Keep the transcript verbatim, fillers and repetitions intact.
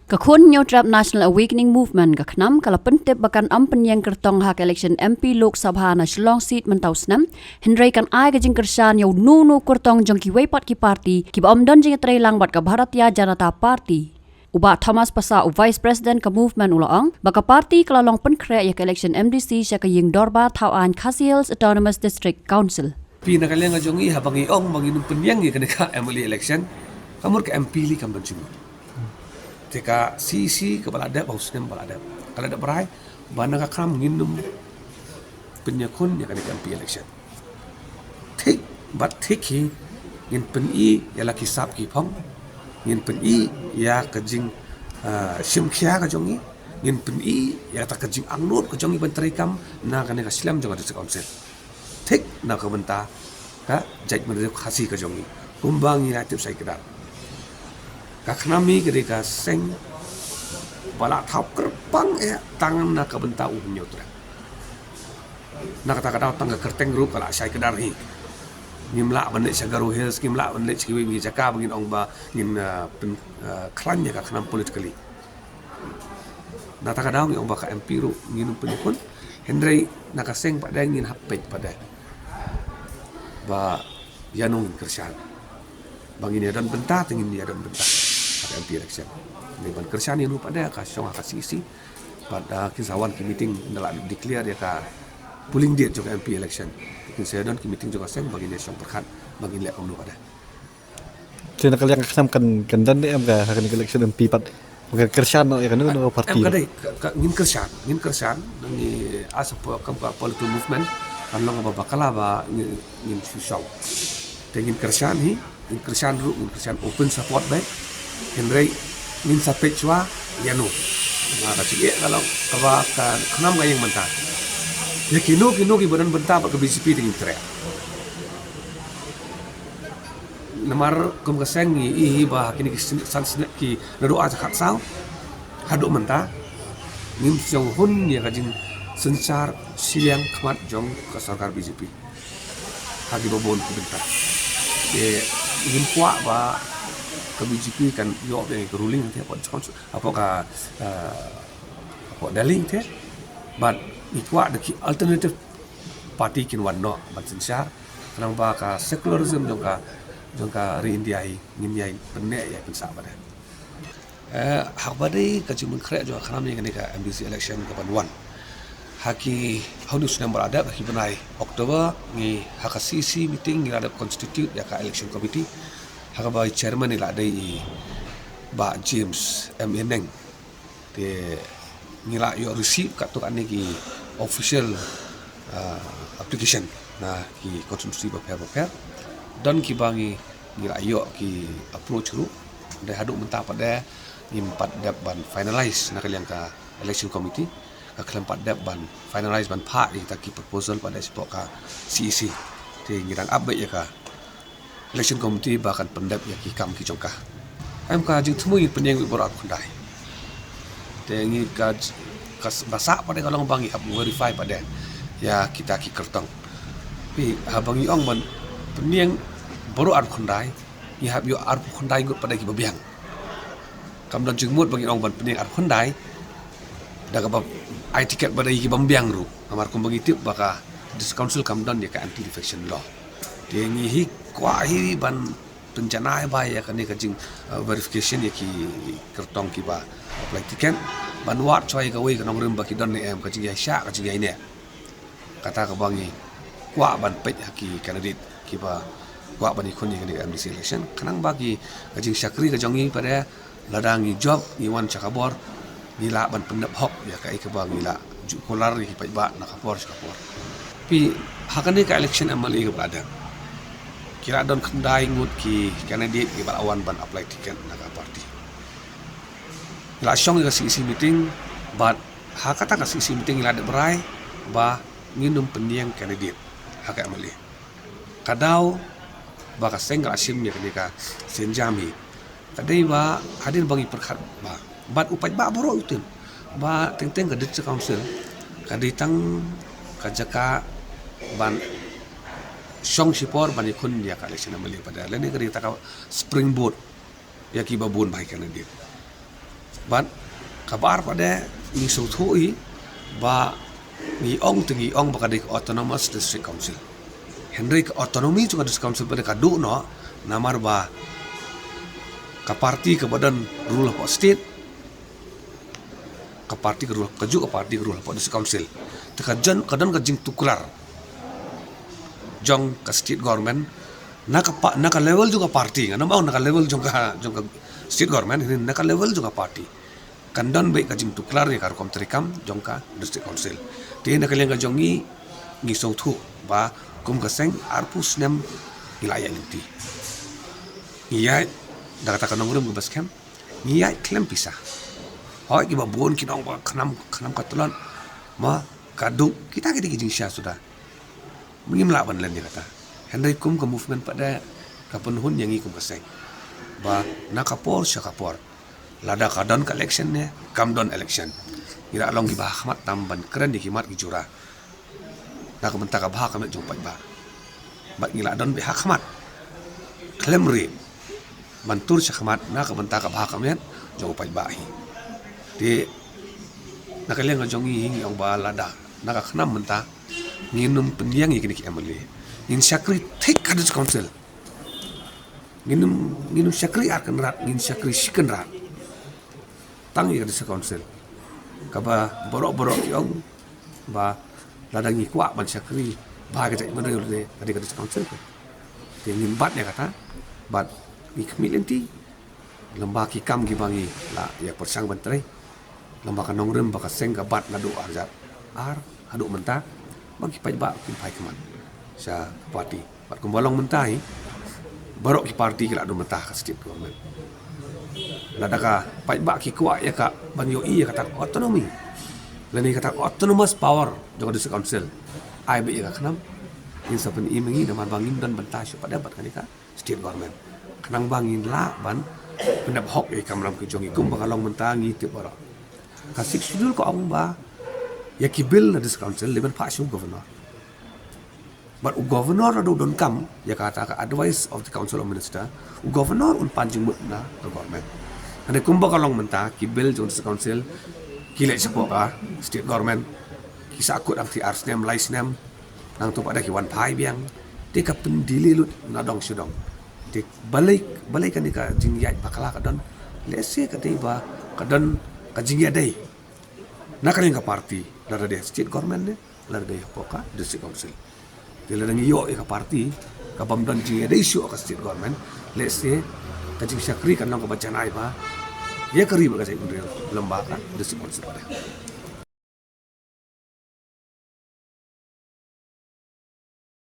Ka khun Hynñiewtrep National Awakening Movement, ka KHNAM, ka la pyntip ba kan ym pynïeng kyrtong ha ka election M P Lok Sabha na Shillong seat mynta u snem, hynrei kan ai ka jingkyrshan ïa uno uno u kyrtong jong kiwei pat ki party kiba ym don jingïatreilang bad ka Bharatiya Janata Party. U Bah Thomas Passah, u Vice President ka Movement, u la ong ba ka party ka la long pynkhreh ïa ka election M D C sha ka ïing dorbar thaw aiñ Khasi Hills Autonomous District Council. Phi, na ka liang ka jong ngi, haba ngi ong ba ngin ym pynïeng ïa kane ka M L A election, ka mut ka M P lei kam don jingmut. Te ka C E C kaba la dep ha u snem ba la dep, ka la dep rai ba na ka KHNAM ngin ym pynïakhun ïa kane ka M P election. Thik, bad thik hi, ngin pyni ïa la ki sap ki phong, ngin pyni ïa ka jing, ah, shim khia ka jong ngi, ngin pyni ïa kata ka jingangnud ka jong ngi ban treikam na kane ka slem jong ka District Council. Thik na ka bynta ka jaitbynriew Khasi ka jong ngi, kumba ngi la tip shai kdar. Ka KHNAM hi ka dei ka seng ba la thaw kyrpang eh tang na ka bynta u Hynñiewtrep. Na kata ka daw tang ka kyrteng ruh ka la shai kdar hi. Ngim lah ban leit sha Garo Hills, ngim lah ban leit sha kiwei kiwei jaka ba ngin ong ba ngin, ah, pyn, ah, khlaiñ ïa ka KHNAM politically. Na kata ka daw ngi ong ba ka M P ruh ngin ym pynïakhun. Hynrei na ka seng pat de ngin hap peit pat de ba ïano ngin kyrshan. Ba ngin ïa don bynta te ngin ïa don bynta ha ka M P election. Hynrei ban kyrshan ïano pat de ka shong ha ka C E C. Bad, ah, kin sa wan ki meeting, ynda la declare ïa ka polling date jong ka M P election, kin sa don ki meeting jong ka seng ba ngin ïa shong pyrkhat ba ngin leh kumno pat de. Te na ka liang ka KHNAM kan, kan don ne em ka, ha kane ka election M P pat, kan kyrshan noh ïa kano kano ka party? Em, ka dei, ka, ka, ngin kyrshan, ngin kyrshan, ngi as a po-, kam ka political movement kan long ba bakla ba ngin, ngin shu shong. Te ngin kyrshan hi, ngin kyrshan ruh, ngin kyrshan open support beit. Hynrei ngin sa peit shuwa ïano. Nga ka jingeh ka long kaba ka KHNAM ka ïeng mynta. Ïa kino kino kiba don bynta bad ka B J P te ngin treh. Namar kum ka seng ngi i hi ba ha kine ki sn-, san snem ki, naduh ar hajar khatsaw haduh mynta, ngim shong hun ïa ka jingsynshar shiliang khmat jong ka sorkar B J P ha kiba bun ki bynta. Te ngim kwah ba ka B J P kan ïoh biang ïa ka ruling te hapoh, hapoh ka, eh, hapoh Delhi te. Bad ngi kwah da ki alternative party kin wan noh ban synshar, khnang ba ka secularism jong ka, jong ka ri India hi ngin ïai pynneh ïai pynsah pat de. Eh, ha kaba dei ka jingpynkhreh jong ka KHNAM ïa kane ka M D C election kaban wan, ha ki, ha une u snem ba la dep, ha ki bnai October, ngi ha ka C E C meeting ngi la dep constitute ïa ka election committee, ha kaba i chairman i la dei i Bah James M A Neng. Te ngi la ïoh receive katto katne ki official, ah, application na ki constituency bapher bapher. Don kiba ngi, ngi la ïoh ki approach ruh. Te haduh mynta pat de ngim pat dep ban finalize na ka liang ka election committee. Ka khlem pat dep ban finalize ban phah ïa kita ki proposal pat de shapoh ka C E C. Te ngi dang ap beit ïa ka election committee ba kan pyndep ïa ki kam ki jong ka. Em, ka jingthmu ngin pynïeng beit baroh arphew khyndai. Te ngi ka, ka s-, ba sah pat de ka long ba ngi hap verify pat de ïa kita ki kyrtong. Phi, haba ngi ong ban pynïeng baroh arphew khyndai, ngi hap ïoh arphew khyndai ngut pat de kiba biang. Kam don jingmut ba ngi ong ban pynïeng arphew khyndai da kaba ai tiket pat de ïa ki bym biang ruh. Namar kumba ngi tip ba ka District Council kam don ïa ka anti defection law. Te ngi hi kwah hi ban pynjanai bha ïa kane ka jing, uh, verification ïa ki kyrtong kiba apply tiket, ban wad shuwa ïa kawei ka nongrim ba ki don ne em, ka jingïaishah ka jingïaineh. Kata kaba ngi kwah ban peit ha ki candidate kiba kwah ban ïakhun ïa kane ka M D C election. Khnang ba ki, ka jingshakri ka jong ngi pat de, lada ngi jop, ngi wan sha ka bor, ngi lah ban pyndep hok ïa kaei kaba ngi la ju kular ïa ki paidbah na ka por sha ka por. Phi, ha kane ka election M L A kaba la dep, ki la don khyndai ngut ki candidate kiba la wan ban apply ticket na ka party. Ngi la shong ïa ka C E C meeting, bad ha kata ka C E C meeting ngi la dep rai ba ngin ym pynïeng candidate ha ka M L A. Ka daw ba ka seng ka la shim ïa kane ka sienjam hi, ka dei ba hadien ba ngi pyrkhat bha, bad u paidbah baroh u tip ba teng teng ka District Council Ka dei tang ka jaka ban shong shipor ban ïakhun ïa ka election M L A pat de. Lane ka dei tang ka springboard ïa kiba bun ba ïa candidate. Bad kaba ar pat de ngi sngewthuh hi ba ngi ong te ngi ong ba ka dei ka autonomous district council. Hynrei ka autonomy jong ka district council pat de ka duh noh namar ba ka party kaba don rule hapoh state, ka party ka rule, kajuh ka party ka rule hapoh district council. Te ka jon, ka don ka jingtuklar jong ka state government na ka pa, na ka level jong ka party, ngan ym ong na ka level jong ka, jong ka state government, hynrei na ka level jong ka party kan don beit ka jingtuklar ïa ka rukom treikam jong ka district council. Te na ka liang ka jong ngi, ngi sngewthuh ba kum ka seng arphew snem ngi la ïaid lynti. Ngi ïaid da kata ka nongrim kaba skhem, ngi ïaid khlem pisa. Hooid, kiba bun kin ong ba khnam, khnam ka tlot, ma ka duk, kita kita ki jingshisha suda. Ngim lah ban len ïa kata. Hynrei kum ka movement pat de ka pynhun ïa ngi kum ka seng ba na ka por sha ka por, lada ka don ka election ne kam don election, ngi la long kiba ha khmat tam ban kren ïa ki mat ki jura na ka bynta ka bha ka miat jong u paidbah. Bad ngi la don beit ha khmat khlem rieh ban tur sha khmat na ka bynta ka bha ka miat jong u paidbah hi. Te na ka liang ka jong ngi hi, ngi ong ba lada na ka khnam mynta ngin ym pynïeng ïa kine ki M L A, ngin shakri thik ha district council. Ngin ym, ngin ym shakri ar kynrad, ngin shakri shi kynrad tang ïa ka district council. Kaba baroh baroh ki ong ba lada ngi kwah ban shakri bha ïa ka jaitbynriew, lane ka dei ka district council ka. Te ngin bat ïa kata bad ngi khmih lynti lem bad ki kam kiba ngi la ïa pyrshang ban trei, lem bad ka nongrim ba ka seng ka bat naduh ar hajar ar haduh mynta, ba ki paidbah kin phai khmat sha ka party. Bad kumba long mynta hi, baroh ki party ki la don mynta ha ka state government. Lada ka paidbah ki kwah ïa ka ban ïohi ïa kata ka autonomy, lane kata ka autonomous power jong ka district council, ai beit ïa ka khnam. Ngin sa pyni ma ngi namar ba ngim don bynta shuh pat de bad kane ka state government. Khnang ba ngin lah ban pyndep hok ïa ki kamram ki jong ngi kumba ka long mynta. Ngi tip baroh ka Sixth Schedule ka ong ba ïa ki bill na district council leit ban phah sha u governor. Bad u governor lada u donkam ïa kata ka advice of the Council of Minister, u governor un pan jingmut na ka government. Hynrei kumba ka long mynta, ki bill jong district council ki leit shapoh ka state government, ki sahkut hangtei ar snem, lai snem, nangta pat de ki wan phai biang. Te ka pyndelay lut na dong sha dong. Te balei, balei kane ka jingïaid bakla ka don? Lehse ka dei ba ka don ka jingïadei na ka liang ka party, lada dei state government ne lada dei hapoh ka district council. Te lada ngi ïoh ïa ka party kabym don jingïadei shuh ka state government, lehse ka jingshakri kan long kaba janai ba ïa ka ri bad ka jaitbynriew lem bad ka district council pat de.